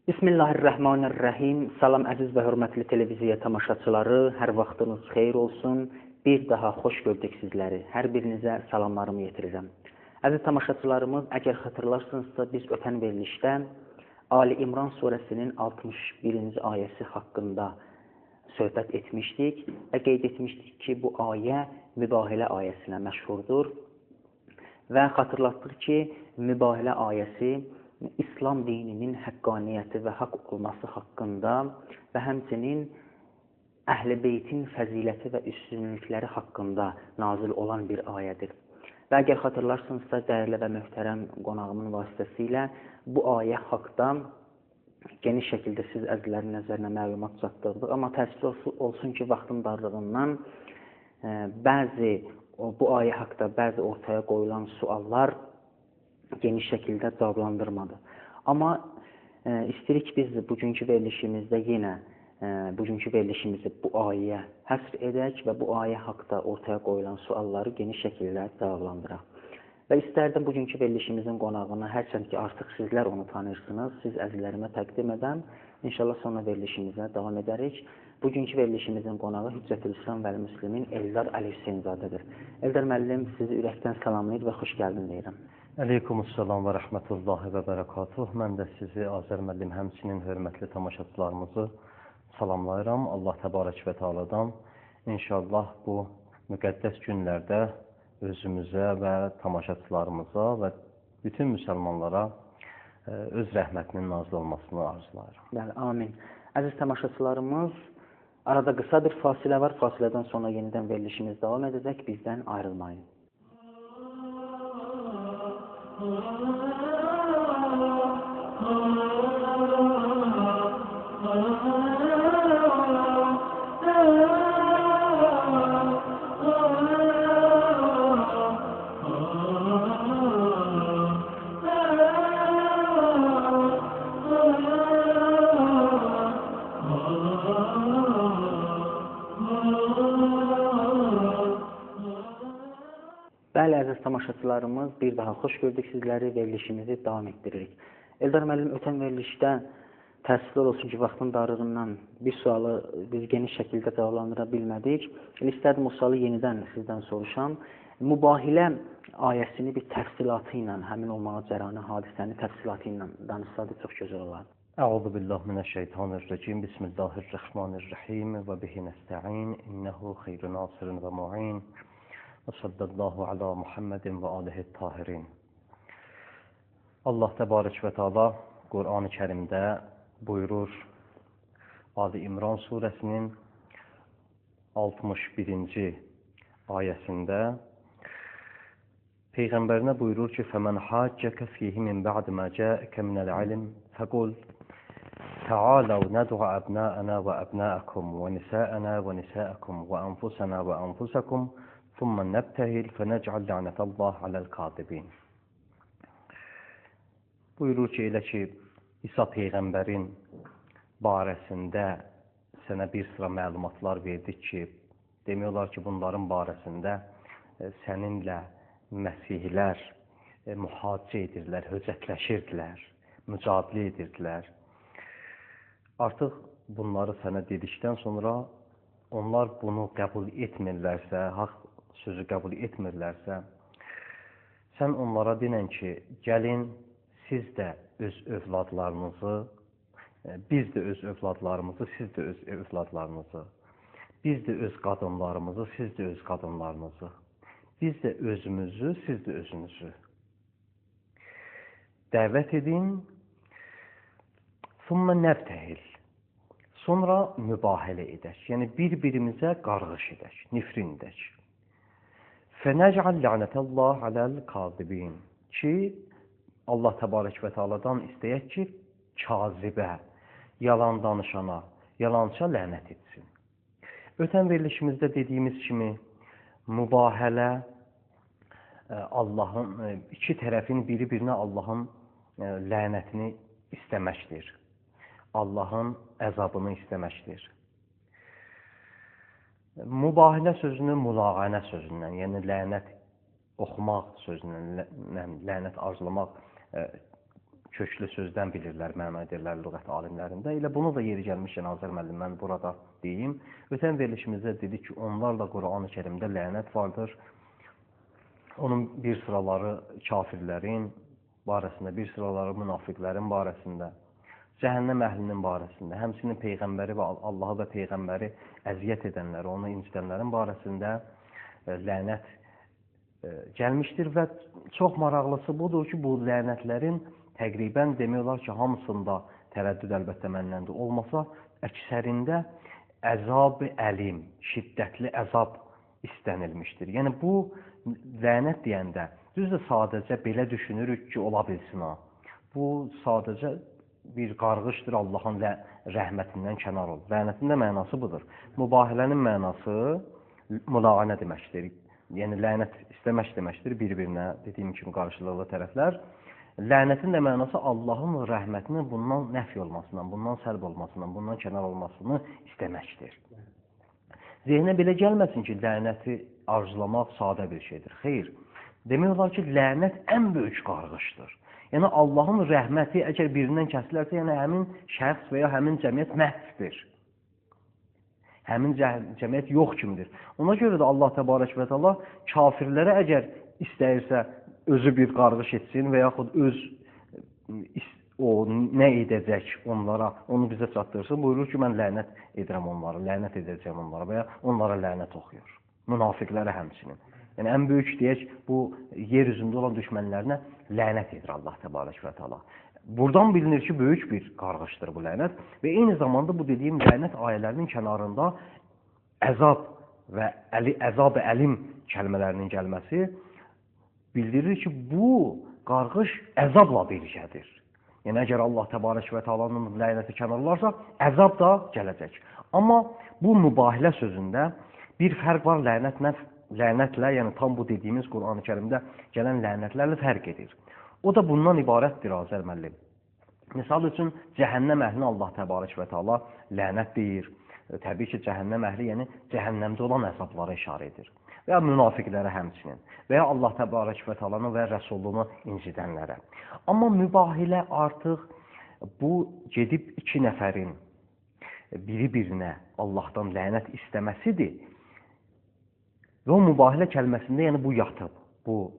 Bismillahirrahmanirrahim. Salam əziz və hörmətli televiziya tamaşaçıları, hər vaxtınız xeyir olsun. Bir daha xoş gördük sizləri. Hər birinizə salamlarımı yetirirəm. Əziz tamaşaçılarımız, əgər xatırlarsınızsa, biz ötən verilişdə Ali İmran surəsinin 61-ci ayəsi haqqında söhbət etmişdik və qeyd etmişdik ki, bu ayə mübahilə ayəsinə məşhurdur. Və xatırlatdıq ki, mübahilə ayəsi İslam dininin həqqaniyyəti və haqq olması haqqında və həmçinin Əhl-i Beytin fəziləti və üstünlükləri haqqında nazil olan bir ayədir. Və əgər xatırlarsınızsa, dəyərli və möhtərəm qonağımın vasitəsilə bu ayə haqda geniş şəkildə siz əzizlərin nəzərinə məlumat çatdırdıq. Amma təəssüf olsun ki, vaxtın darlığından bəzi bu ayə haqda bəzi ortaya qoyulan suallar geniş şəkildə cavablandırmadı. Amma istəyirik biz bugünkü verilişimizdə yenə bugünkü verilişimizi bu ayəyə həsr edək və bu ayə haqda ortaya qoyulan sualları geniş şəkildə cavablandıraq. Və istərdim bugünkü verilişimizin qonağını, hərçənd ki, artıq sizlər onu tanıyırsınız, siz əzizlərimə təqdim edəm. İnşallah sonra verilişimizə davam edərik. Bugünkü verilişimizin qonağı Hüccətülislam vəl-Müslimin Eldar Əlihüseynzadədir. Eldar müəllim, sizi ürəkdən salamlayır və xoş gəldin deyirəm. Əleykumussalam və rəhmətullahi və bərəkatuh. Mən də sizi, Azər müəllim, həmçinin hörmətli tamaşaçılarımızı salamlayıram. Allah təbarək və təaladan inşallah bu müqəddəs günlərdə özümüzə və tamaşaçılarımıza və bütün müsəlmanlara öz rəhmətinin nazil olmasını arzulayıram. Bəli, amin. Əziz tamaşaçılarımız, arada qısa bir fasilə var. Fasilədən sonra yenidən verilişimiz davam edəcək. Bizdən ayrılmayın. Bəli, əziz tamaşaçılarımız, bir daha xoş gördük sizləri, verilişimizi davam etdiririk. Eldar müəllim, ötən verilişdə təəssüflər olsun ki, vaxtın darlığından bir sualı biz geniş şəkildə cavablandıra bilmədik. Elə istərdim o sualı yenidən sizdən soruşam. Mübahilə ayəsini bir təfsilatı ilə, həmin o macaranı, hadisəni təfsilatı ilə danışsaydı çox gözəl olardı. Əuzu billahi mineşşeytanirracim. Bismillahirrahmanirrahim və bihi nəstəin. İnnehu xeyru nasirin və muin. Və sallallahu ala Muhammedin və alihi tahirin. Allah təbarək və təala Qur'an-ı Kərimdə buyurur, Ali İmran surəsinin 61-ci ayəsində Peyğəmbərinə buyurur ki, "Fəmən haccəkə fihi min ba'd ma ca'aka minəl ilm fəqul ta'alu nad'u abna'ana və abna'akum və nisa'ana və nisa'akum və anfusana və anfusakum ثم نبتهل فنجعل لعنة الله على الكاذبين." Buyurur ki, elə ki, İsa Peyğəmbərin barəsində sənə bir sıra məlumatlar verdik ki, demək olar ki, bunların barəsində səninlə məsihilər mühacə edirdilər, höcətləşirdilər, mücadilə edirdilər. Artıq bunları sənə dedikdən sonra onlar bunu qəbul etmirlərsə, haqq sözü qəbul etmirlərsə, sən onlara denən ki, gəlin siz də öz övladlarınızı, biz də öz övladlarımızı, siz də öz övladlarınızı, biz də öz qadınlarımızı, siz də öz qadınlarınızı, biz də özümüzü, siz də özünüzü dəvət edin. Thumma nəbtəhil. Sonra mübahilə edək, yəni bir-birimizə qarğış edək, nifrin edək. Fənəc'al la'nətəllah aləl-kazibin. Ki, Allah təbarək və təaladan istəyək ki, kazibə, yalan danışana, yalança lənət etsin. Ötən verilişimizdə dediyimiz kimi, mübahilə Allahın, iki tərəfin biri-birinə Allahın lənətini istəməkdir. Allahın əzabını istəməkdir. Mübahilə sözünü mülağənə sözündən, yəni lənət oxumaq sözündən, lənət arzulamaq köklü sözdən bilirlər, məna edirlər lüğət alimlərində. Elə bunu da yeri gəlmişkən Azər müəllim, mən burada deyim. Ötən verilişimizdə dedik ki, onlarla Qur'an-ı Kərimdə lənət vardır. Onun bir sıraları kafirlərin barəsində, bir sıraları münafiqlərin barəsində, cəhənnəm əhlinin barəsində, həmçinin Peyğəmbəri və Allahı və Peyğəmbəri əziyyət edənləri, onu incidənlərin barəsində lənət gəlmişdir və çox maraqlısı budur ki, bu lənətlərin təqribən demək olar ki, hamısında tərəddüd əlbəttə məndəndir olmasa, əksərində əzab-ı əlim, şiddətli əzab istənilmişdir. Yəni bu lənət deyəndə düzdür, sadəcə belə düşünürük ki, ola bilsin ha. Bu sadəcə bir qarğışdır, Allahın rəhmətindən kənar ol. Lənətin də mənası budur. Mübahilənin mənası mülaanə deməkdir. Yəni lənət istəmək deməkdir bir-birinə, dediyim kimi qarşılıqlı tərəflər. Lənətin də mənası Allahın rəhmətinin bundan nəfi olmasından, bundan səlb olmasından, bundan kənar olmasını istəməkdir. Zehnə belə gəlməsin ki, lənəti arzulamaq sadə bir şeydir. Xeyr, demək olar ki, lənət ən böyük qarğışdır. Yəni Allahın rəhməti əgər birindən kəsilərsə, yəni həmin şəxs və ya həmin cəmiyyət məhvdir. Həmin cəmiyyət yox kimidir. Ona görə də Allah Təbarək və Təala kafirlərə əgər istəyirsə özü bir qarğış etsin və yaxud öz o nə edəcək onlara, onu bizə çatdırsın. Buyurur ki, mən lənət edirəm onlara, lənət edəcəm onlara və ya onlara lənət oxuyur. Münafiqlərə həmçinin. Yəni ən böyük deyək, bu yer üzündə olan düşmənlərinə lənət edir Allah Təbarək və Təala. Buradan bilinir ki, böyük bir qarğışdır bu lənət və eyni zamanda bu dediyim lənət ayələrinin kənarında əzab və əzab-ı əlim kəlmələrinin gəlməsi bildirir ki, bu qarğış əzabla birgədir. Yəni, əgər Allah Təbarək və Təalanın lənəti kənar olarsa, əzab da gələcək. Amma bu mübahilə sözündə bir fərq var lənətlə, yəni tam bu dediyimiz Qur'an-ı Kərimdə gələn lənətlərlə fərq edir. O da bundan ibarətdir Azər müəllim. Misal üçün, cəhənnəm əhlinə Allah Təbarək və Təala lənət deyir. Təbii ki, cəhənnəm əhli, yəni cəhənnəmdə olan əzablara işarə edir. Və ya münafiqlərə həmçinin, və ya Allah Təbarək və Təalanı və Rəsulunu incidənlərə. Amma mübahilə artıq bu gedib iki nəfərin biri-birinə Allahdan lənət istəməsidir. Və o mübahilə kəlməsində, yəni bu yatıb, bu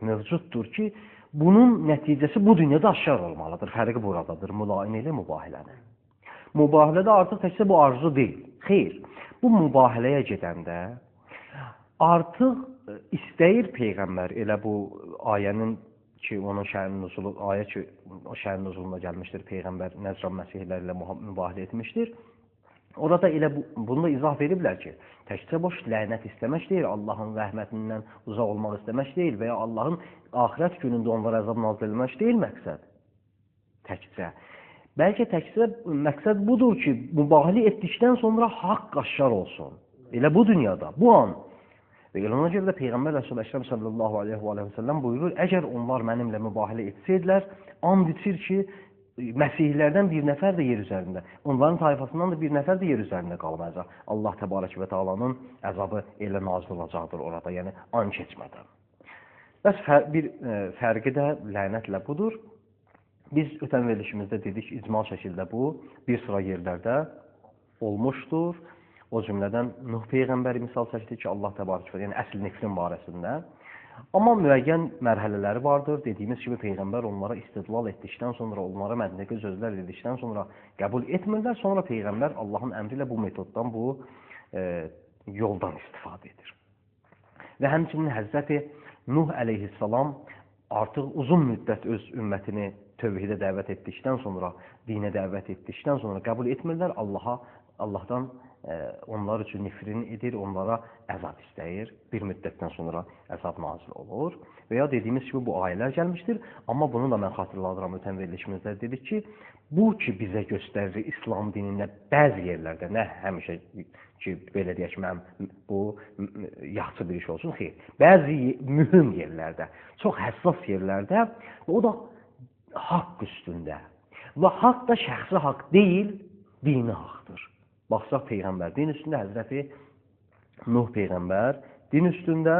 mövcuddur ki, bunun nəticəsi bu dünyada aşkar olmalıdır. Fərqi buradadır, mülain ilə mübahilənin. Mübahilədə artıq təkcə bu arzu deyil. Xeyr, bu mübahiləyə gedəndə artıq istəyir Peyğəmbər, elə bu ayənin ki, onun şənin nüzulu, ayə ki, o şənin nüzuluna gəlmişdir, Peyğəmbər Nəcran məsihləri ilə mübahilə etmişdir. Orada elə bunu da izah veriblər ki, təkcə boş lənət istəmək deyil, Allahın rəhmətindən uzaq olmaq istəmək deyil və ya Allahın axirət günündə onlara əzab nazil etmək deyil məqsəd. Təkcə. Bəlkə təkcə məqsəd budur ki, mübahilə etdikdən sonra haqq aşkar olsun. Elə bu dünyada, bu an. Və elə ona görə də Peyğəmbər Rəsul-i Əkrəm sallallahu aleyhi və səlləm buyurur, əgər onlar mənimlə mübahilə etsəydilər, and içir ki, məsihlərdən bir nəfər də yer üzərində, onların tayfasından da bir nəfər də yer üzərində qalmayacaq. Allah Təbarək və Təalanın əzabı elə nazil olacaqdır orada, yəni an keçmədən. Bəs bir fərqi də lənətlə budur. Biz ötən verilişimizdə dedik, icma şəkildə bu bir sıra yerlərdə olmuşdur. O cümlədən Nuh Peyğəmbəri misal çəkdi ki, Allah Təbarək və, yəni əsl nifrin barəsində. Amma müəyyən mərhələləri vardır. Dediyimiz kimi Peyğəmbər onlara istidlal etdikdən sonra, onlara məntiqi sözlər dedikdən sonra qəbul etmirlər. Sonra Peyğəmbər Allahın əmri ilə bu metoddan, bu yoldan istifadə edir. Və həmçinin Həzrəti Nuh əleyhissalam artıq uzun müddət öz ümmətini tövhidə dəvət etdikdən sonra, dinə dəvət etdikdən sonra qəbul etmirlər. Allahdan onlar üçün nifrin edir, onlara əzab istəyir. Bir müddətdən sonra əzab nazil olur. Və ya dediyimiz kimi bu ayələr gəlmişdir. Amma bunu da mən xatırladıram, ötən verilişimizdə dedik ki, bu ki bizə göstərir İslam dinində bəzi yerlərdə, nə həmişə ki, belə deyək, mənim bu yaxşı bir iş olsun, xeyr. Bəzi mühüm yerlərdə, çox həssas yerlərdə, o da haqq üstündə. Və haqq da şəxsi haqq deyil, dini haqdır. Baxsaq Peyğəmbər din üstündə, Həzrəti Nuh Peyğəmbər din üstündə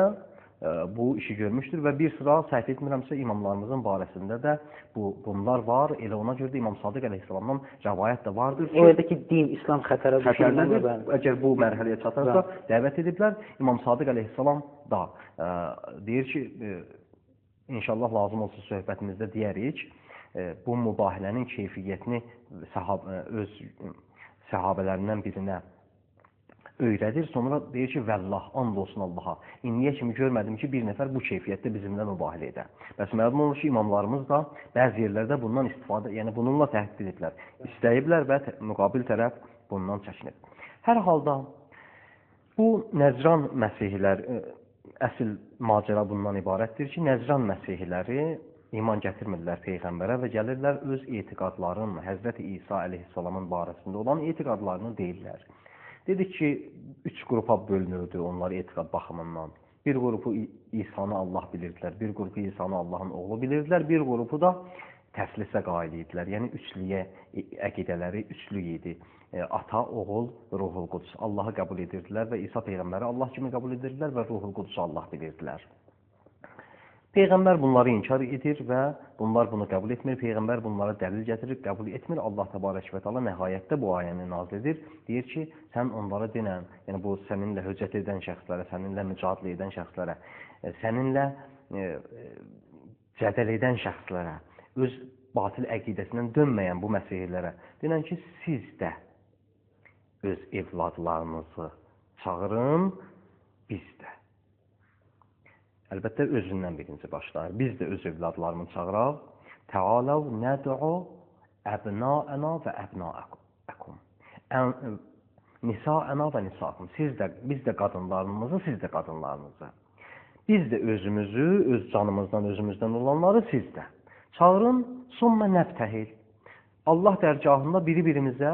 bu işi görmüşdür və bir sıra, səhv etmirəmsə, imamlarımızın barəsində də bunlar var. Elə ona görə də İmam Sadiq əleyhissalamdan rəvayət də vardır ki, o yerdə ki, din, İslam xətərə düşür. Əgər bu mərhələyə çatarsa, dəvət ediblər. İmam Sadiq əleyhissalam da deyir ki, inşallah lazım olsa söhbətimizdə deyərik, bu mübahilənin keyfiyyətini öz səhabələrindən birinə öyrədir. Sonra deyir ki, vəllah, and olsun Allaha. İndiyə kimi görmədim ki, bir nəfər bu keyfiyyətdə bizimlə mübahilə edə. Bəs məlum olur ki, imamlarımız da bəzi yerlərdə bundan istifadə, yəni bununla təhdid ediblər. İstəyiblər və müqabil tərəf bundan çəkinib. Hər halda bu Nəcran məsihilər, əsl macəra bundan ibarətdir ki, Nəcran məsihləri iman gətirmirlər Peyğəmbərə və gəlirlər öz etiqadlarının, Həzrəti İsa əleyhissalamın barəsində olan etiqadlarını deyirlər. Dedik ki, üç qrupa bölünürdü onlar etiqad baxımından. Bir qrupu İsanı Allah bilirdilər, bir qrupu İsanı Allahın oğlu bilirdilər, bir qrupu da təslisə qail idilər. Yəni, üçlüyə əqidələri üçlü idi. Ata, oğul, Ruhul Qudus. Allahı qəbul edirdilər və İsa Peyğəmbəri Allah kimi qəbul edirdilər və Ruhul Qudusu Allah bilirdilər. Peyğəmbər bunları inkar edir və bunlar bunu qəbul etmir. Peyğəmbər bunlara dəlil gətirir, qəbul etmir. Allah təbarək və təala nəhayətdə bu ayəni nazil edir. Deyir ki, sən onlara denən, yəni bu səninlə hüccət edən şəxslərə, səninlə mücadilə edən şəxslərə, səninlə cədəl edən şəxslərə, öz batil əqidəsindən dönməyən bu məsihlərə denən ki, siz də öz evladlarınızı çağırın, biz də. Əlbəttə, özündən birinci başlayır. Biz də öz evladlarımı çağıraq. Təaləv nəd'u əbnaəna və əbnaəkum. Nisaəna və nisaakum. Siz də, biz də qadınlarımızı, siz də qadınlarınızı. Biz də özümüzü, öz canımızdan, özümüzdən olanları siz də. Çağırın, sümmə nəbtəhil. Allah dərgahında biri-birimizə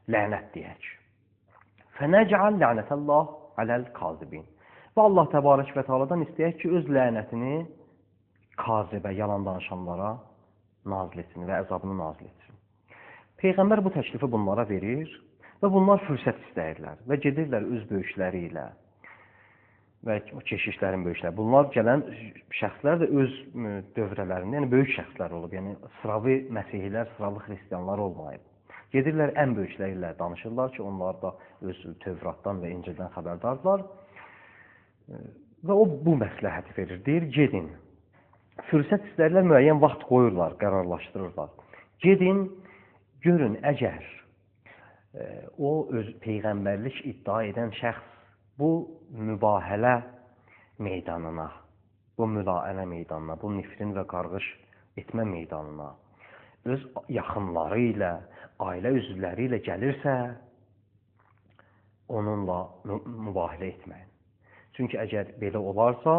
lənət deyək. Fənəcəl lənətəllah aləl kazibin. Və Allah təbarək və təaladan istəyək ki, öz lənətini kazibə, yalan danışanlara nazil etsin və əzabını nazil etsin. Peyğəmbər bu təklifi bunlara verir və bunlar fürsət istəyirlər və gedirlər öz böyükləri ilə və keşişlərin böyükləri. Bunlar gələn şəxslər də öz dövrələrində, yəni böyük şəxslər olub, yəni sıravi məsihilər, sıravi xristianlar olmayıb. Gedirlər ən böyükləri ilə danışırlar ki, onlar da öz Tövratdan və İncildən xəbərdardırlar. Və o bu məsləhəti verir, deyir, gedin. Fürsət istəyirlər, müəyyən vaxt qoyurlar, qərarlaşdırırlar. Gedin, görün, əgər o öz peyğəmbərlik iddia edən şəxs bu mübahilə meydanına, bu mülaənə meydanına, bu nifrin və qarğış etmə meydanına öz yaxınları ilə, ailə üzvləri ilə gəlirsə, onunla mübahilə etməyin. Çünki əgər belə olarsa,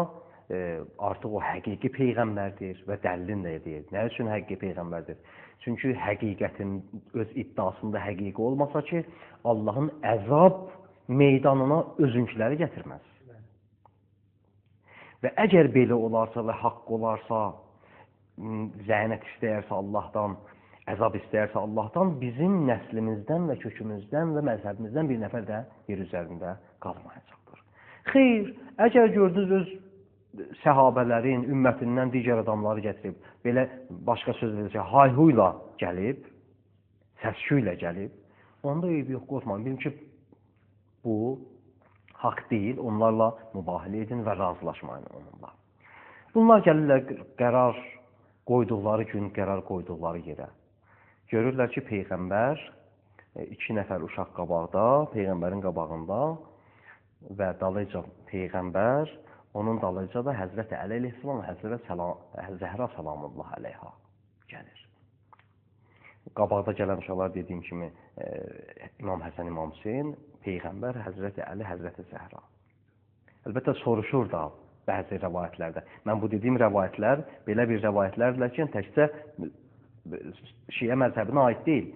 artıq o həqiqi peyğəmbərdir və dəlilin də deyir. Nə üçün həqiqi peyğəmbərdir? Çünki həqiqətin öz iddiasında həqiqi olmasa ki, Allahın əzab meydanına özünkiləri gətirməz. Və əgər belə olarsa və haqq olarsa, lənət istəyərsə Allahdan, əzab istəyərsə Allahdan, bizim nəslimizdən və kökümüzdən və məzhəbimizdən bir nəfər də yer üzərində qalmayacaqdır. Xeyr, əgər gördünüz öz səhabələrin, ümmətindən digər adamları gətirib, belə başqa söz verirsə, hayhuyla gəlib, səsküylə gəlib, onda eybi yox, qorxmayın. Bilin ki, bu haqq deyil, onlarla mübahilə edin və razılaşmayın onunla. Bunlar gəlirlər qərar qoyduqları gün, qərar qoyduqları yerə. Görürlər ki, Peyğəmbər iki nəfər uşaq qabaqda, Peyğəmbərin qabağında və dalıca Peyğəmbər, onun dalıca da Həzrəti Əli əleyhissalam, Həzrəti Zəhra salamullah əleyha gəlir. Qabaqda gələn uşaqlar dediyim kimi İmam Həsən, İmam Hüseyn, Peyğəmbər, Həzrəti Əli, Həzrəti Zəhra. Əlbəttə soruşur da bəzi rəvayətlərdə. Mən bu dediyim rəvayətlər belə bir rəvayətlərdirlər ki, təkcə şiə məzhəbinə aid deyil.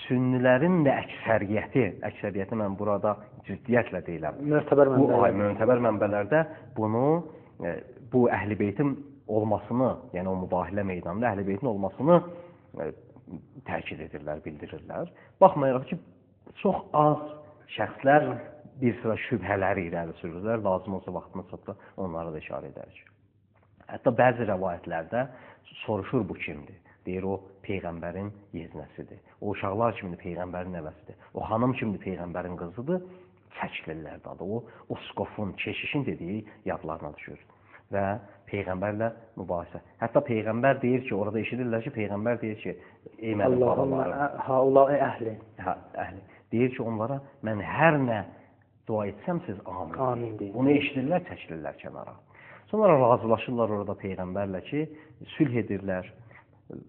Sünnilərin də əksəriyyəti, əksəriyyəti mən burada ciddiyyətlə deyiləm. Mötəbər mənbələr. Mötəbər mənbələrdə bunu, bu Əhl-i Beytin olmasını, yəni o mübahilə meydanında Əhl-i Beytin olmasını təkid edirlər, bildirirlər. Baxmayaraq ki, çox az şəxslər bir sıra şübhələri irəli sürürlər. Lazım olsa vaxtımız çatsa onlara da işarə edərik. Hətta bəzi rəvayətlərdə soruşur bu kimdir? Deyir, o Peyğəmbərin yeznəsidir. O uşaqlar kimdir? Peyğəmbərin nəvəsidir. O xanım kimdir? Peyğəmbərin qızıdır. Çəkilirlər dadı. O Uskofun, keşişin dediyi yadlarına düşür. Və Peyğəmbərlə mübahisə. Hətta Peyğəmbər deyir ki, orada eşidirlər ki, Peyğəmbər deyir ki, ey mənim balalarım. Haulai əhli. Hə, əhli. Deyir ki, onlara mən hər nə dua etsəm, siz amin. Amin deyin. Bunu eşidirlər, çəkilirlər kənara. Sonra razılaşırlar orada Peyğəmbərlə ki, sülh edirlər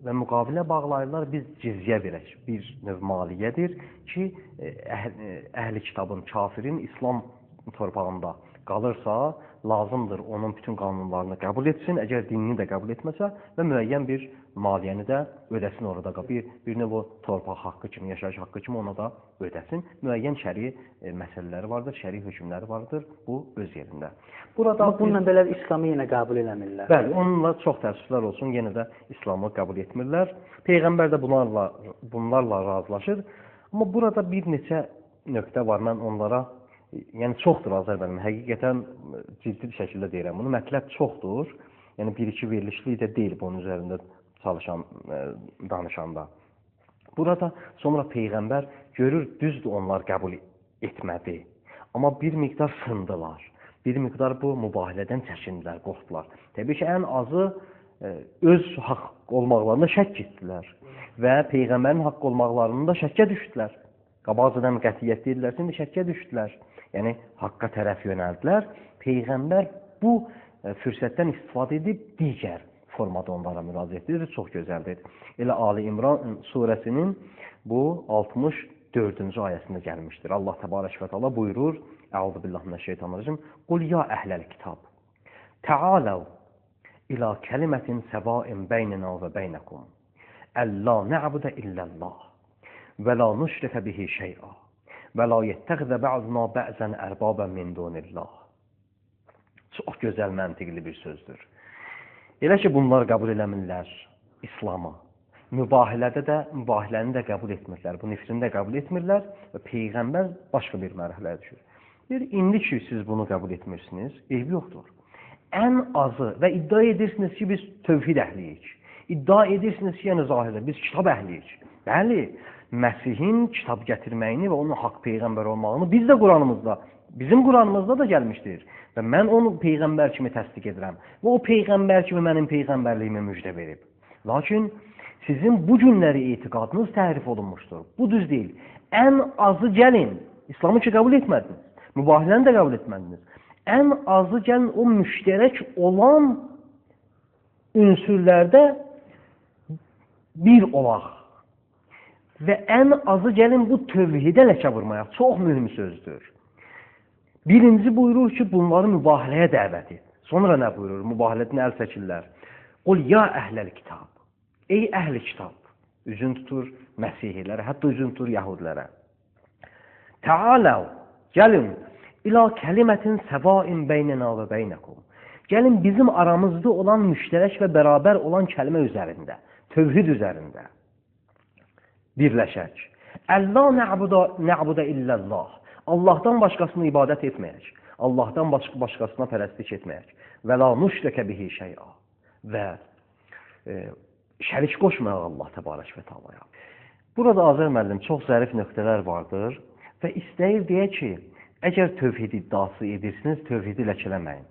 və müqavilə bağlayırlar, biz cizyə verək. Bir növ maliyyədir ki, əhli kitabın, kafirin İslam torpağında qalırsa, lazımdır onun bütün qanunlarını qəbul etsin, əgər dinini də qəbul etməsə və müəyyən bir maliyyəni də ödəsin orada. Bir növ o torpaq haqqı kimi, yaşayış haqqı kimi ona da ödəsin. Müəyyən şəri məsələləri vardır, şəri hökmləri vardır, bu öz yerində. Burada bununla belə İslamı yenə qəbul eləmirlər. Bəli, onunla çox təəssüflər olsun, yenə də İslamı qəbul etmirlər. Peyğəmbər də bunlarla razılaşır. Amma burada bir neçə nöqtə var, mən onlara, yəni çoxdur Azər müəllim, həqiqətən ciddi bir şəkildə deyirəm bunu, mətləb çoxdur. Yəni bir-iki verilişlik də deyil bunun üzərində çalışan, danışanda. Burada sonra Peyğəmbər görür, düzdür onlar qəbul etmədi. Amma bir miqdar sındılar. Bir miqdar bu mübahilədən çəkindilər, qorxdular. Təbii ki, ən azı öz haqq olmaqlarında şəkk etdilər və Peyğəmbərin haqq olmaqlarında da şəkkə düşdülər. Qabaqcadan qətiyyət deyirlər, şimdi şəkkə düşdülər. Yəni, haqqa tərəf yönəldilər. Peyğəmbər bu fürsətdən istifadə edib digər formada onlara müraciət edir. Çox gözəldir. Elə Ali İmran surəsinin bu 64-cü ayəsində gəlmişdir. Allah Təbarək və Təala buyurur, Əuzu billahi mineşşeytanirracim. Qul ya əhləl kitab, təaləv ila kəlimətin səvain beynənə və beynəkum. Əllə nə'budə illallah və la nüşrikə bihi şey'a və la yettəxizə bə'zuna bə'zən ərbabən min dunillah. Çox gözəl məntiqli bir sözdür. Elə ki, bunlar qəbul eləmirlər İslamı. Mübahilədə də, mübahiləni də qəbul etmirlər, bu nifrini də qəbul etmirlər və Peyğəmbər başqa bir mərhələyə düşür. Deyir, indi ki, siz bunu qəbul etmirsiniz, eybi yoxdur. Ən azı və iddia edirsiniz ki, biz tövhid əhliyik. İddia edirsiniz ki, yəni zahirdə biz kitab əhliyik. Bəli, Məsihin kitab gətirməyini və onun haqq Peyğəmbər olmağını biz də Quranımızda, bizim Quranımızda da gəlmişdir. Və mən onu Peyğəmbər kimi təsdiq edirəm. Və o Peyğəmbər kimi mənim Peyğəmbərliyimə müjdə verib. Lakin sizin bu günləri etiqadınız təhrif olunmuşdur. Bu düz deyil. Ən azı gəlin, İslamı ki qəbul etmədiniz, mübahiləni də qəbul etmədiniz. Ən azı gəlin o müştərək olan ünsürlərdə bir olaq. Və ən azı gəlin bu tövhidə ləkə vurmayaq. Çox mühüm sözdür. Birinci buyurur ki, bunları mübahiləyə dəvət et. Sonra nə buyurur? Mübahilədən əl çəkirlər. Qul ya əhləl kitab. Ey əhli kitab. Üzün tutur məsihilərə, hətta üzün tutur yahudilərə. Təaləv, gəlin, ila kəlimətin səvain beynənə və beynəkum. Gəlin bizim aramızda olan müştərək və bərabər olan kəlmə üzərində, tövhid üzərində birləşək. Əllə nə'budə illallah. Allahdan başqasına ibadət etməyək. Allahdan başqasına pərəstlik etməyək. Və la nüşrikə bihi şey'a. Və şərik qoşmayaq Allah Təbarək və Təalaya. Burada Azər müəllim çox zərif nöqtələr vardır və istəyir deyə ki, əgər tövhid iddiası edirsiniz, tövhidi ləkələməyin.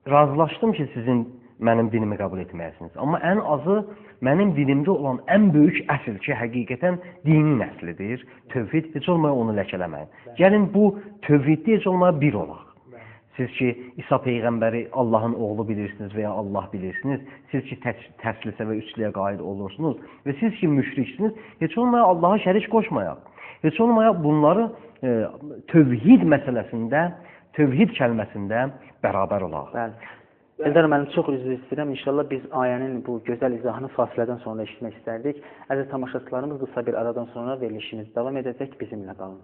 Razılaşdım ki, sizin mənim dinimi qəbul etməyəsiniz. Amma ən azı mənim dinimdə olan ən böyük əsl ki, həqiqətən dinin əslidir. Tövhid, heç olmaya onu ləkələməyin. Gəlin bu tövhiddə heç olmaya bir olaq. Siz ki, İsa Peyğəmbəri Allahın oğlu bilirsiniz və ya Allah bilirsiniz, siz ki, təslisə və üçlüyə qail olursunuz və siz ki, müşriksiniz, heç olmaya Allaha şərik qoşmayaq. Heç olmaya bunları tövhid məsələsində, tövhid kəlməsində bərabər olaq. Bəli. Eldar müəllim, çox üzr istəyirəm. İnşallah biz ayənin bu gözəl izahını fasilədən sonra eşitmək istərdik. Əziz tamaşaçılarımız, qısa bir aradan sonra verilişimiz davam edəcək. Bizimlə qalın.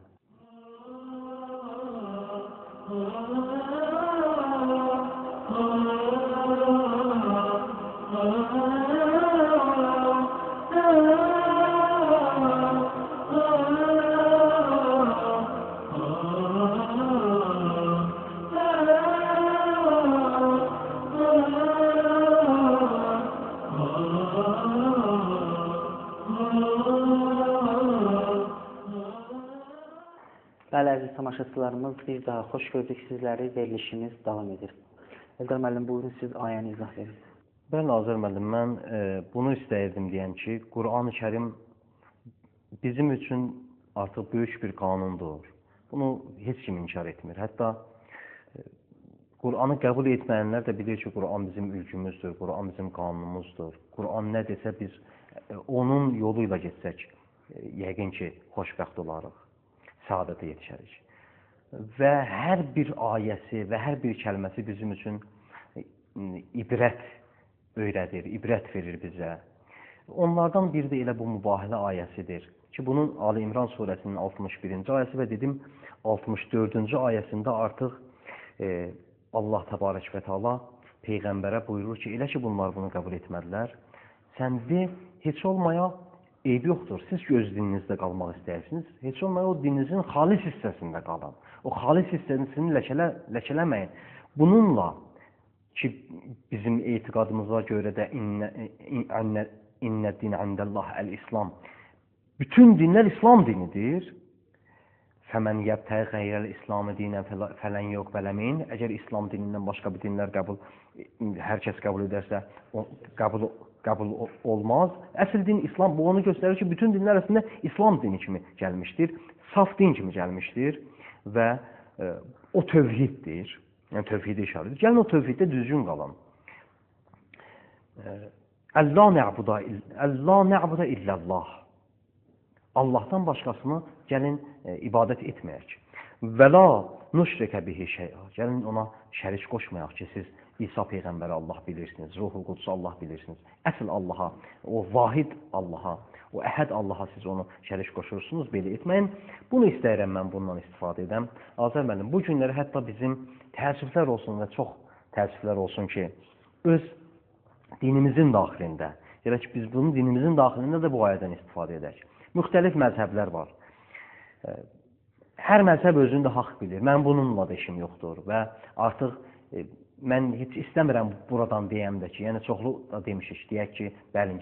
Bəli, əziz tamaşaçılarımız, bir daha xoş gördük sizləri. Verilişimiz davam edir. Eldar müəllim, buyurun, siz ayəni izah verin. Bəli, Azər müəllim, mən bunu istəyirdim deyəm ki, Qur'an-ı Kərim bizim üçün artıq böyük bir qanundur. Bunu heç kim inkar etmir. Hətta Qur'anı qəbul etməyənlər də bilir ki, Qur'an bizim ülkümüzdür, Qur'an bizim qanunumuzdur. Qur'an nə desə biz onun yolu ilə getsək, yəqin ki, xoşbəxt olarıq, səadətə yetişərik. Və hər bir ayəsi və hər bir kəlməsi bizim üçün ibrət öyrədir, ibrət verir bizə. Onlardan biri də elə bu mübahilə ayəsidir ki, bunun Ali İmran surəsinin 61-ci ayəsi və dedim 64-cü ayəsində artıq Allah Təbarək və Teala Peyğəmbərə buyurur ki, elə ki bunlar bunu qəbul etmədilər, sən de, heç olmaya eyb yoxdur. Siz ki, öz dininizdə qalmaq istəyirsiniz, heç olmaya o dininizin xalis hissəsində qalın. O xalis hissəsini ləkələməyin. Bununla ki, bizim etiqadımıza görə də innə din indəllah əl-İslam. Bütün dinlər İslam dinidir. Fəmən yəbtəği qeyrəl İslamı dinən fələn yuqbələ min. Əgər İslam dinindən başqa bir dinlər hər kəs qəbul edərsə, o qəbul olmaz. Əsl din İslam, bu onu göstərir ki, bütün dinlər əslində İslam dini kimi gəlmişdir, saf din kimi gəlmişdir və o tövhiddir. Yəni tövhidə işarə edir. Gəlin o tövhiddə düzgün qalan. Əllə nə'budə illallah. Allahdan başqasını gəlin ibadət etməyək. Və la nüşrikə bihi şey'a. Gəlin ona şərik qoşmayaq ki, siz İsa Peyğəmbəri Allah bilirsiniz, Ruhul Qudsu Allah bilirsiniz. Əsl Allaha, o vahid Allaha, o əhəd Allaha siz onu şərik qoşursunuz, belə etməyin. Bunu istəyirəm mən, bundan istifadə edəm. Azər müəllim, bu günləri hətta bizim təəssüflər olsun və çox təəssüflər olsun ki, öz dinimizin daxilində, gərək biz bunun dinimizin daxilində də bu ayədən istifadə edək. Müxtəlif məzhəblər var. Hər məzhəb özünü də haqq bilir. Mən bununla da işim yoxdur və artıq mən heç istəmirəm buradan deyəm də ki, yəni çoxlu da demişik, deyək ki, bəli,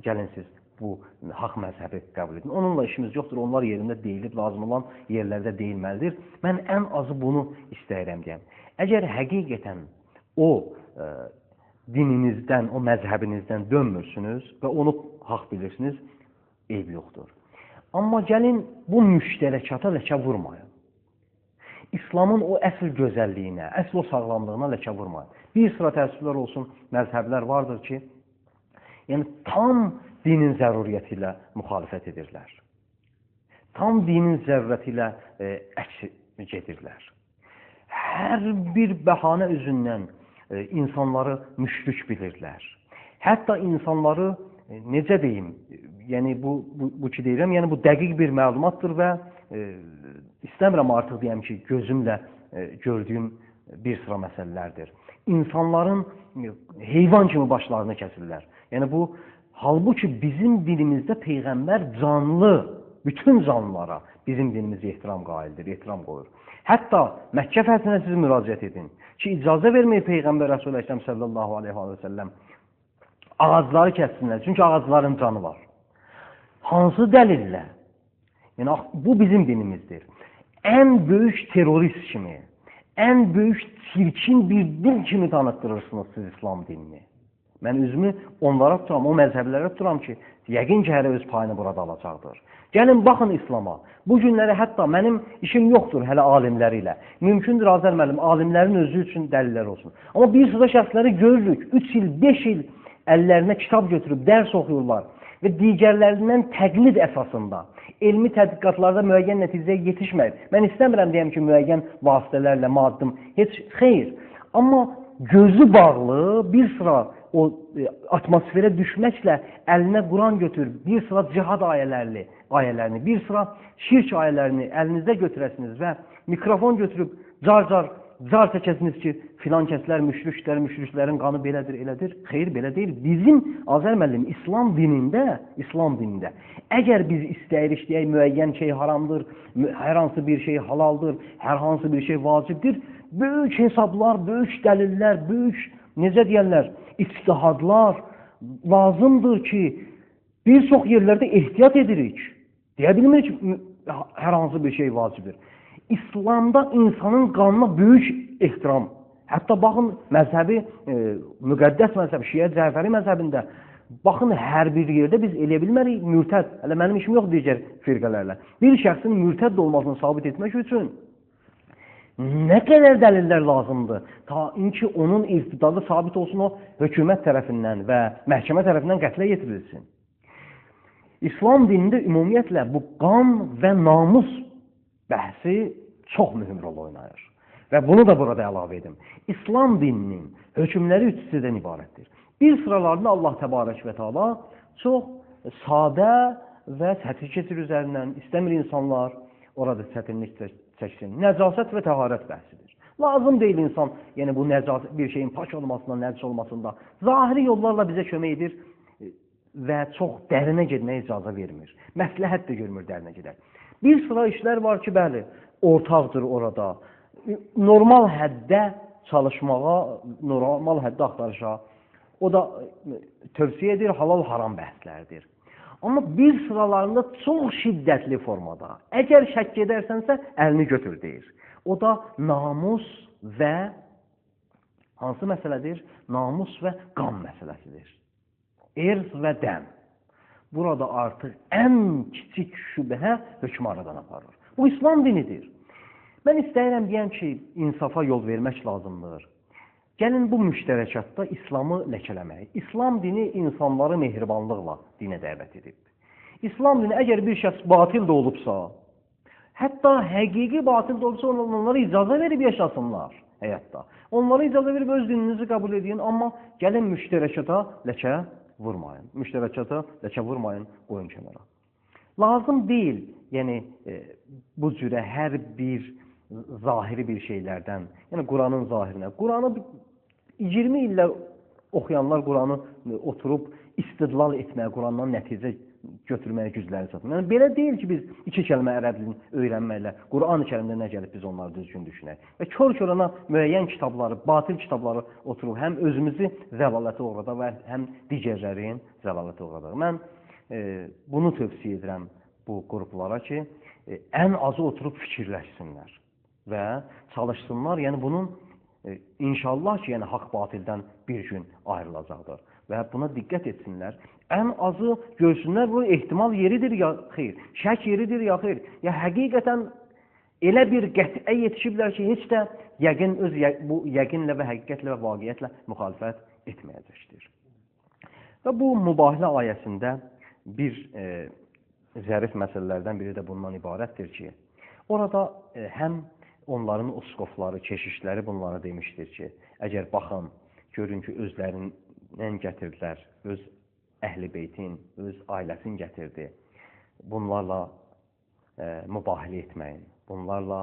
gəlin siz bu haqq məzhəbi qəbul edin. Onunla işimiz yoxdur, onlar yerində deyilib, lazım olan yerlərdə deyilməlidir. Mən ən azı bunu istəyirəm deyəm. Əgər həqiqətən o dininizdən, o məzhəbinizdən dönmürsünüz və onu haqq bilirsiniz, eyb yoxdur. Amma gəlin bu müştərəkata ləkə vurmayın. İslamın o əsl gözəlliyinə, əsl o sağlamlığına ləkə vurmayın. Bir sıra təəssüflər olsun, məzhəblər vardır ki, yəni tam dinin zəruriyyəti ilə müxalifət edirlər. Tam dinin zəruriyyəti ilə əks gedirlər. Hər bir bəhanə üzündən insanları müşrik bilirlər. Hətta insanları, necə deyim, yəni bu ki deyirəm, yəni bu dəqiq bir məlumatdır və istəmirəm artıq deyəm ki, gözümlə gördüyüm bir sıra məsələlərdir. İnsanların heyvan kimi başlarını kəsirlər. Yəni bu, halbuki bizim dinimizdə Peyğəmbər canlı, bütün canlılara bizim dinimizə ehtiram qaildir, ehtiram qoyur. Hətta Məkkə fəthinə siz müraciət edin ki, icazə verməyir Peyğəmbər Rəsul-i Əkrəm sallallahu aleyhi və səlləm ağacları kəssinlər, çünki ağacların canı var. Hansı dəlillə? Yəni, bu bizim dinimizdir. Ən böyük terrorist kimi, ən böyük çirkin bir din kimi tanıtdırırsınız siz İslam dinini. Mən üzümü onlara tuturam, o məzhəblərə tuturam ki, yəqin ki, hələ öz payını burada alacaqdır. Gəlin, baxın İslama. Bu günləri hətta mənim işim yoxdur hələ alimləri ilə. Mümkündür, Azər müəllim, alimlərin özü üçün dəlillər olsun. Amma bir sıra şəxsləri görürük, 3 il, 5 il əllərinə kitab götürüb dərs oxuyurlar və digərlərindən təqlid əsasında elmi tədqiqatlarda müəyyən nəticəyə yetişməyib. Mən istəmirəm deyəm ki, müəyyən vasitələrlə maddım, heç xeyr. Amma gözü bağlı bir sıra o atmosferə düşməklə əlinə Quran götür, bir sıra cihad ayələrini, bir sıra şirk ayələrini əlinizdə götürəsiniz və mikrofon götürüb car-car car çəkəsiniz ki, filan kəslər müşriklər, müşriklərin qanı belədir, elədir. Xeyr, belə deyil. Bizim Azər müəllim İslam dinində əgər biz istəyirik deyək müəyyən şey haramdır, hər hansı bir şey halaldır, hər hansı bir şey vacibdir, böyük hesablar, böyük dəlillər, böyük, necə deyərlər, ictihadlar lazımdır ki, bir çox yerlərdə ehtiyat edirik. Deyə bilmirik ki, hər hansı bir şey vacibdir. İslamda insanın qanına böyük ehtiram. Hətta baxın, məzhəbi, müqəddəs məzhəb, Şiə Cəfəri məzhəbində, baxın, hər bir yerdə biz eləyə bilmərik mürtəd. Hələ mənim işim yox digər firqələrlə. Bir şəxsin mürtəd olmasını sabit etmək üçün nə qədər dəlillər lazımdır? Ta inki onun irtidadı sabit olsun, o hökumət tərəfindən və məhkəmə tərəfindən qətlə yetirilsin. İslam dinində ümumiyyətlə bu qan və namus bəhsi çox mühüm rol oynayır. Və bunu da burada əlavə edim. İslam dininin hökmləri üç hissədən ibarətdir. Bir sıralarında Allah Təbarək və Teala çox sadə və səthi keçir üzərindən. İstəmir insanlar orada çətinlik çəksin. Nəcasət və təharət bəhsidir. Lazım deyil insan, yəni bu nəcasət, bir şeyin pak olmasında, nəcis olmasında zahiri yollarla bizə kömək edir və çox dərinə getməyə icazə vermir. Məsləhət də görmür dərinə gedər. Bir sıra işlər var ki, bəli, ortaqdır orada. Normal həddə çalışmağa, normal həddə axtarışa, o da tövsiyə edir, halal-haram bəhslərdir. Amma bir sıralarında çox şiddətli formada, əgər şəkk edərsənsə, əlini götür deyir. O da namus və hansı məsələdir? Namus və qan məsələsidir. Erz və dəm. Burada artıq ən kiçik şübhə hökmü aradan aparır. Bu İslam dinidir. Mən istəyirəm deyəm ki, insafa yol vermək lazımdır. Gəlin bu müştərəkatda İslamı ləkələmək. İslam dini insanları mehribanlıqla dinə dəvət edib. İslam dini əgər bir şəxs batil də olubsa, hətta həqiqi batil də olubsa, onlara icazə verib yaşasınlar həyatda. Onlara icazə verib öz dininizi qəbul edin, amma gəlin müştərəkata ləkə vurmayın. Müştərəkata ləkə vurmayın, qoyun kənara. Lazım deyil, yəni bu cürə hər bir zahiri bir şeylərdən, yəni Quranın zahirinə. Quranı 20 illər oxuyanlar Quranı oturub istidlal etməyə, Qurandan nəticə götürməyə gücləri çatmır. Yəni belə deyil ki, biz iki kəlmə ərəb dilini öyrənməklə Quran-ı Kərimdə nə gəlib biz onları düzgün düşünək. Və kör-körənə müəyyən kitabları, batil kitabları oturub həm özümüzü zəlalətə uğradaq və həm digərlərin zəlalətə uğradaq. Mən bunu tövsiyə edirəm bu qruplara ki, ən azı oturub fikirləşsinlər və çalışsınlar. Yəni bunun inşallah ki, yəni haqq batildən bir gün ayrılacaqdır və buna diqqət etsinlər. Ən azı görsünlər, bu ehtimal yeridir ya xeyr, şək yeridir ya xeyr. Ya həqiqətən elə bir qət'ə yetişiblər ki, heç də yəqin öz bu yəqinlə və həqiqətlə və vaqiətlə müxalifət etməyəcəkdir. Və bu mübahilə ayəsində bir zərif məsələlərdən biri də bundan ibarətdir ki, orada həm onların usqofları, keşişləri bunlara demişdir ki, əgər baxın, görün ki, özlərindən gətirdilər, öz əhl-i beytin, öz ailəsini gətirdi. Bunlarla mübahilə etməyin, bunlarla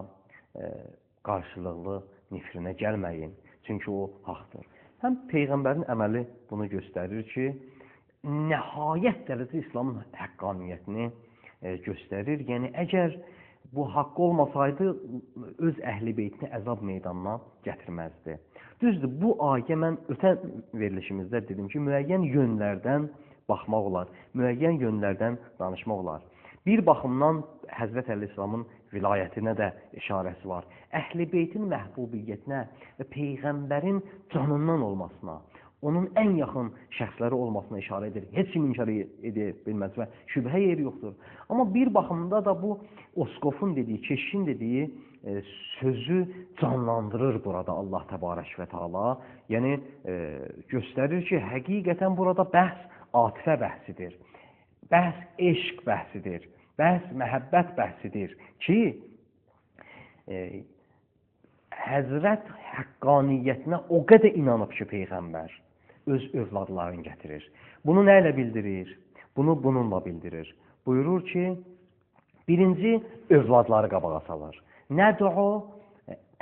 qarşılıqlı nifrinə gəlməyin, çünki o haqdır. Həm Peyğəmbərin əməli bunu göstərir ki, nəhayət dərəcədə İslamın həqqaniyyətini göstərir. Yəni, əgər bu haqq olmasaydı, öz əhl-i beytini əzab meydanına gətirməzdi. Düzdür, bu ayə mən ötən verilişimizdə dedim ki, müəyyən yönlərdən baxmaq olar, müəyyən yönlərdən danışmaq olar. Bir baxımdan Həzrət Əli İslamın vilayətinə də işarəsi var. Əhl-i beytin məhbubiyyətinə və Peyğəmbərin canından olmasına, onun ən yaxın şəxsləri olmasına işarə edir. Heç kim inkar edə bilməz və şübhə yeri yoxdur. Amma bir baxımda da bu Oskofun dediyi, keşişin dediyi sözü canlandırır burada Allah Təbarək və Teala. Yəni göstərir ki, həqiqətən burada bəhs atifə bəhsidir. Bəhs eşq bəhsidir. Bəhs məhəbbət bəhsidir ki, Həzrət həqqaniyyətinə o qədər inanıb ki, Peyğəmbər öz övladlarını gətirir. Bunu nə ilə bildirir? Bunu bununla bildirir. Buyurur ki, birinci övladları qabağa salır. Nədu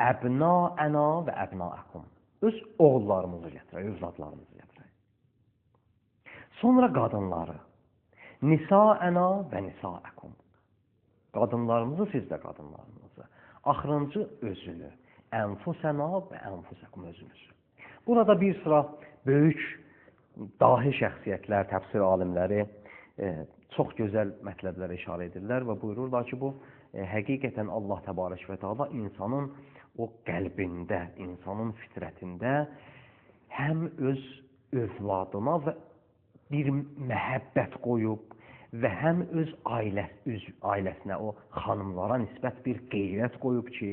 əbnaəna və əbnaəkum. Öz oğullarımızı gətirək, övladlarımızı gətirək. Sonra qadınları. Nisaəna və nisaəkum. Qadınlarımızı, siz də qadınlarınızı. Axırıncı özünü. Ənfusəna və ənfusəkum, özünüzü. Burada bir sıra böyük dahi şəxsiyyətlər, təfsir alimləri Çox gözəl mətləblərə işarə edirlər və buyururlar ki, bu həqiqətən Allah Təbarək və Teala insanın o qəlbində, insanın fitrətində həm öz övladına və bir məhəbbət qoyub və həm öz ailəsinə, o xanımlara nisbət bir qeyrət qoyub ki,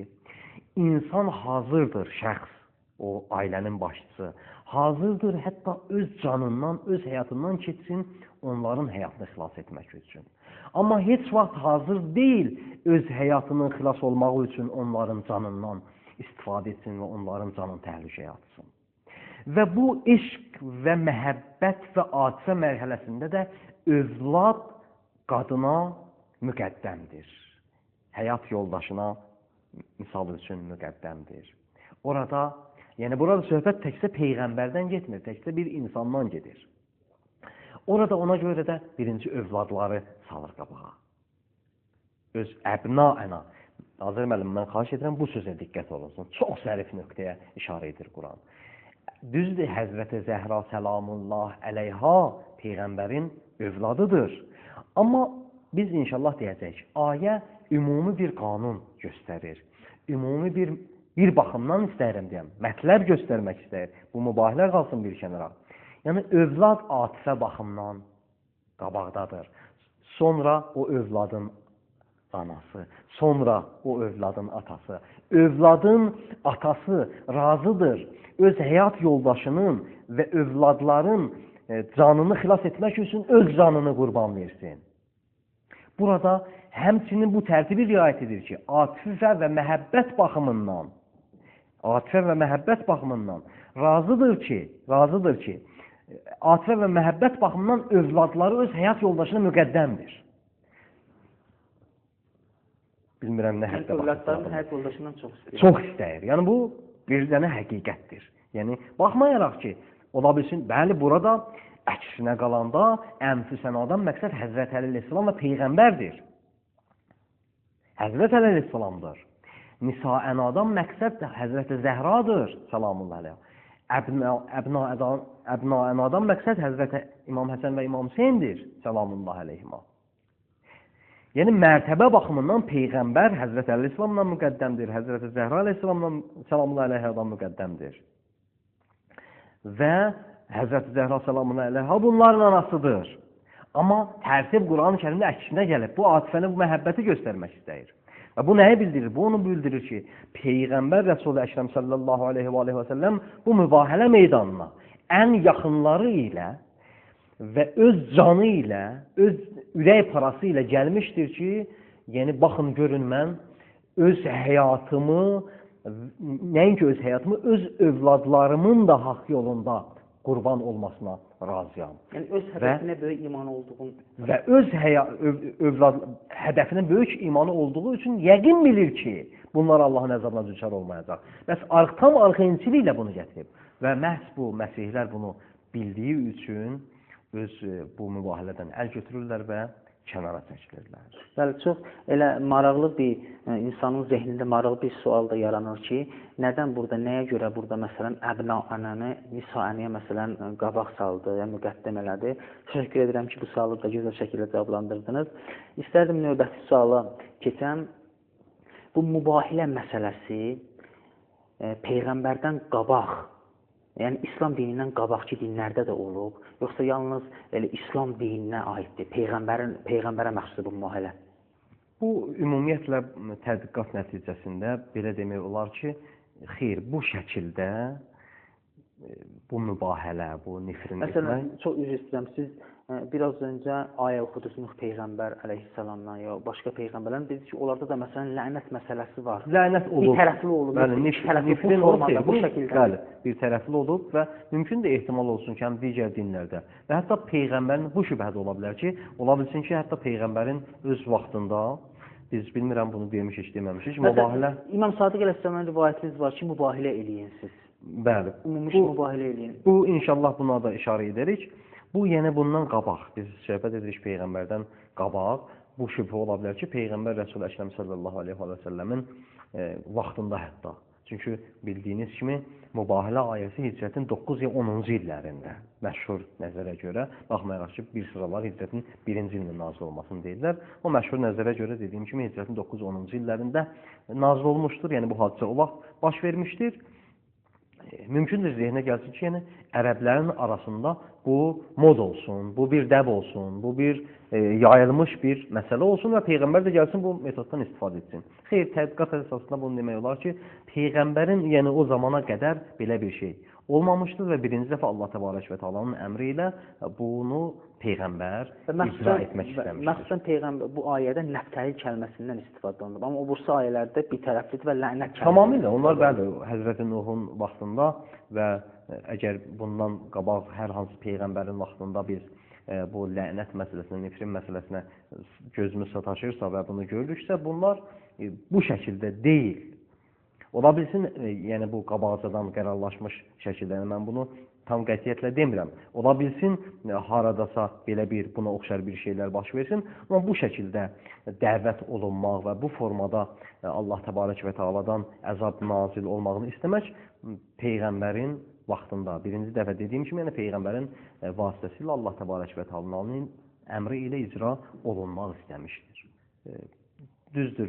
insan hazırdır, şəxs, o ailənin başçısı, hazırdır hətta öz canından, öz həyatından keçsin onların həyatını xilas etmək üçün. Amma heç vaxt hazır deyil öz həyatının xilas olmağı üçün onların canından istifadə etsin və onların canını təhlükəyə atsın. Və bu eşq və məhəbbət və atifə mərhələsində də övlad qadına müqəddəmdir. Həyat yoldaşına misal üçün müqəddəmdir. Orada, yəni burada söhbət təkcə peyğəmbərdən getmir, təkcə bir insandan gedir. Orada ona görə də birinci övladları salır qabağa. Öz əbna-əna. Azər müəllim, mən xahiş edirəm, bu sözə diqqət olunsun. Çox zərif nöqtəyə işarə edir Quran. Düzdür, Həzrəti Zəhra səlamullah əleyha peyğəmbərin övladıdır. Amma biz inşallah deyəcəyik, ayə ümumi bir qanun göstərir. Ümumi bir baxımdan istəyirəm deyəm, mətləb göstərmək istəyir. Bu mübahilə qalsın bir kənara. Yəni, övlad atifə baxımdan qabaqdadır. Sonra o övladın anası, sonra o övladın atası. Övladın atası razıdır öz həyat yoldaşının və övladların canını xilas etmək üçün öz canını qurban versin. Burada həmçinin bu tərtibi riayət edir ki, atifə və məhəbbət baxımından, razıdır ki, atifə və məhəbbət baxımından övladları öz həyat yoldaşına müqəddəmdir. Bilmirəm nə həddə baxımdan. Övladların həyat yoldaşından çox istəyir. Çox istəyir. Yəni bu bir dənə həqiqətdir. Yəni baxmayaraq ki, ola bilsin, bəli, burada əksinə qalanda ənfüsənadan məqsəd Həzrət Əli əleyhissalam və peyğəmbərdir. Həzrət Əli əleyhissalamdır. Nisaənadan məqsəd də Həzrəti Zəhradır, salamullah əleyha. Əbnaənadan məqsəd Həzrəti İmam Həsən və İmam Hüseyndir, salamullah əleyhima. Yəni, mərtəbə baxımından Peyğəmbər Həzrəti Əli əleyhissalamdan müqəddəmdir, Həzrəti Zəhra əleyhissalamdan, salamullah əleyhadan müqəddəmdir. Və Həzrəti Zəhra salamullah əleyha bunların anasıdır. Amma tərtib Quran-ı Kərimdə əksinə gəlib, bu atifəni, bu məhəbbəti göstərmək istəyir. Və bu nəyi bildirir? Bu onu bildirir ki, Peyğəmbər Rəsul-i Əkrəm sallallahu aleyhi və aleyhi və səlləm bu mübahilə meydanına ən yaxınları ilə və öz canı ilə, öz ürək parası ilə gəlmişdir ki, yəni baxın, görün, mən öz həyatımı, nəinki öz həyatımı, öz övladlarımın da haqq yolunda qurban olmasına razıyam. Yəni öz hədəfinə böyük imanı olduğunu və öz hədəfinə böyük imanı olduğu üçün yəqin bilir ki, bunlar Allahın əzabına düçar olmayacaq. Bəs tam arxayinçiliklə bunu gətirib və məhz bu məsihlər bunu bildiyi üçün öz bu mübahilədən əl götürürlər və kənara çəkilirlər. Bəli, çox elə maraqlı bir insanın zehnində maraqlı bir sual da yaranır ki, nədən burada, nəyə görə burada məsələn əbnaənəni, nisaəniyə məsələn qabaq saldı, yəni müqəddəm elədi. Təşəkkür edirəm ki, bu sualı da gözəl şəkildə cavablandırdınız. İstərdim növbəti suala keçəm. Bu mübahilə məsələsi peyğəmbərdən qabaq, yəni İslam dinindən qabaqki dinlərdə də olub, yoxsa yalnız elə İslam dininə aiddir, peyğəmbərə məxsusdur bu mübahilə? Bu, ümumiyyətlə, tədqiqat nəticəsində belə demək olar ki, xeyr, bu şəkildə bu mübahilə, bu nifrin etmək... Məsələn, çox üzr istəyirəm, siz biraz öncə ayə oxudunuz Nuh Peyğəmbər əleyhissalamdan ya başqa peyğəmbərlərin, dediniz ki, onlarda da məsələn lənət məsələsi var. Lənət olub. Bir tərəfli olub. Bəli, nifrin olub, bu şəkildə. Bəli, bir tərəfli olub və mümkün də ehtimal olsun ki, həm digər dinlərdə və hətta peyğəmbərin bu şübhə də ola bilər ki, ola bilsin ki, hətta peyğəmbərin öz vaxtında biz bilmirəm bunu demişik, deməmişik, mübahilə. İmam Sadiq əleyhissalamın rivayətiniz var ki, mübahilə eləyin siz. Bəli. Ümumi mübahilə eləyin. Bu inşallah buna da işarə edərik. Bu, yəni bundan qabaq, biz söhbət edirik Peyğəmbərdən qabaq, bu şübhə ola bilər ki, Peyğəmbər Rəsul-i Əkrəm sallallahu aleyhi və səlləmin vaxtında hətta Çünki bildiyiniz kimi Mübahilə ayəsi hicrətin 9 ya 10-cu illərində məşhur nəzərə görə, baxmayaraq ki, bir sıralar hicrətin 1-ci ilinin nazil olmasını deyirlər. O məşhur nəzərə görə dediyim kimi hicrətin 9-10-cu illərində nazil olmuşdur. Yəni bu hadisə o vaxt baş vermişdir. Mümkündür zehnə gəlsin ki, yəni ərəblərin arasında bu mod olsun, bu bir dəb olsun, bu bir yayılmış bir məsələ olsun və Peyğəmbər də gəlsin bu metoddan istifadə etsin. Xeyr, tədqiqat əsasında bunu demək olar ki, Peyğəmbərin yəni o zamana qədər belə bir şey olmamışdır və birinci dəfə Allah Təbarək və Təalanın əmri ilə bunu Peyğəmbər icra etmək istəmişdir. Məxsusən Peyğəmbər bu ayədə nəftəli kəlməsindən istifadə olunub. Amma o birisi ayələrdə bir tərəflidir və lənət kəlməsi. Tamamilə. Onlar bəli, Həzrəti Nuhun vaxtında və əgər bundan qabaq hər hansı Peyğəmbərin vaxtında biz bu lənət məsələsinə, nifrin məsələsinə gözümüz sataşırsa və bunu görürüksə, bunlar bu şəkildə deyil. Ola bilsin, yəni bu qabaqcadan qərarlaşmış şəkildə, yəni mən bunu tam qətiyyətlə demirəm. Ola bilsin, haradasa belə bir, buna oxşar bir şeylər baş versin, amma bu şəkildə dəvət olunmaq və bu formada Allah Təbarək və Təaladan əzab nazil olmağını istəmək Peyğəmbərin vaxtında, birinci dəfə dediyim kimi, yəni Peyğəmbərin vasitəsilə Allah Təbarək və Təalanın əmri ilə icra olunmaq istəmişdir. Düzdür,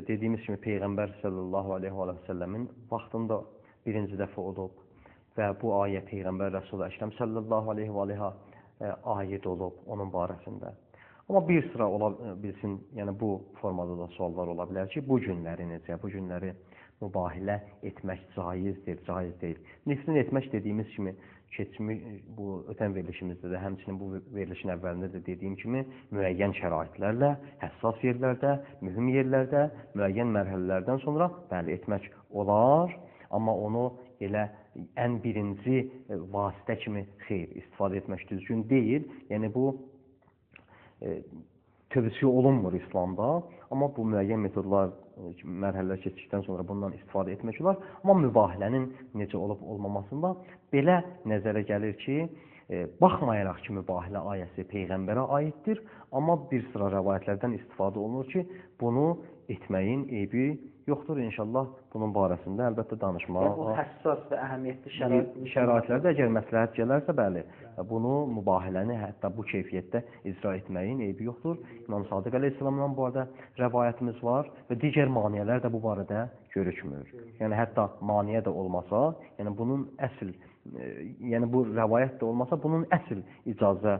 dediyimiz kimi Peyğəmbər sallallahu aleyhi və səlləmin vaxtında birinci dəfə olub və bu ayə Peyğəmbər Rəsul-i Əkrəm sallallahu aleyhi və aleyhə aid olub onun barəsində. Amma bir sıra ola bilsin, yəni bu formada da suallar ola bilər ki, bu günləri necə, bu günləri mübahilə etmək caizdir, caiz deyil. Nifrin etmək dediyimiz kimi, keçmiş, bu ötən verilişimizdə də, həmçinin bu verilişin əvvəlində də dediyim kimi, müəyyən şəraitlərlə, həssas yerlərdə, mühüm yerlərdə, müəyyən mərhələlərdən sonra bəli etmək olar, amma onu elə ən birinci vasitə kimi xeyr, istifadə etmək düzgün deyil. Yəni bu tövsiyə olunmur İslamda, amma bu müəyyən metodlar, mərhələlər keçdikdən sonra bundan istifadə etmək olar. Amma mübahilənin necə olub olmamasında belə nəzərə gəlir ki, baxmayaraq ki, mübahilə ayəsi Peyğəmbərə aiddir, amma bir sıra rəvayətlərdən istifadə olunur ki, bunu etməyin eybi yoxdur. İnşallah bunun barəsində əlbəttə danışmaq. Yəni, bu həssas və əhəmiyyətli şəraitlərdə əgər məsləhət gələrsə, bəli, bunu mübahiləni hətta bu keyfiyyətdə icra etməyin eybi yoxdur. İmam Sadiq əleyhissalamdan bu arada rəvayətimiz var və digər maneələr də bu barədə görükmür. Yəni hətta maneə də olmasa, yəni bunun əsl, yəni bu rəvayət də olmasa, bunun əsl icazə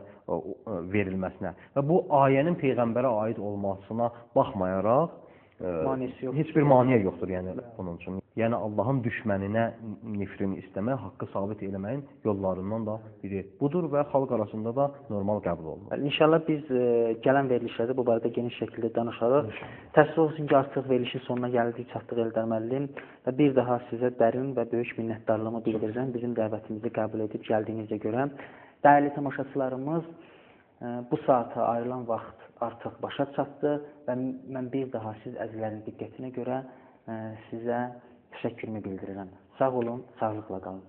verilməsinə və bu ayənin Peyğəmbərə aid olmasına baxmayaraq heç bir maneə yoxdur yəni bunun üçün. Yəni Allahın düşməninə nifrini istəmək, haqqı sabit eləməyin yollarından da biri budur və xalq arasında da normal qəbul olunur. İnşallah biz gələn verilişlərdə bu barədə geniş şəkildə danışarıq. Təəssüf olsun ki, artıq verilişin sonuna gəldik, çatdıq Eldar müəllim və bir daha sizə dərin və böyük minnətdarlığımı bildirirəm bizim dəvətimizi qəbul edib gəldiyinizə görə. Dəyərli tamaşaçılarımız, bu saata ayrılan vaxt artıq başa çatdı və mən bir daha siz əzizlərin diqqətinə görə sizə təşəkkürümü bildirirəm. Sağ olun, sağlıqla qalın.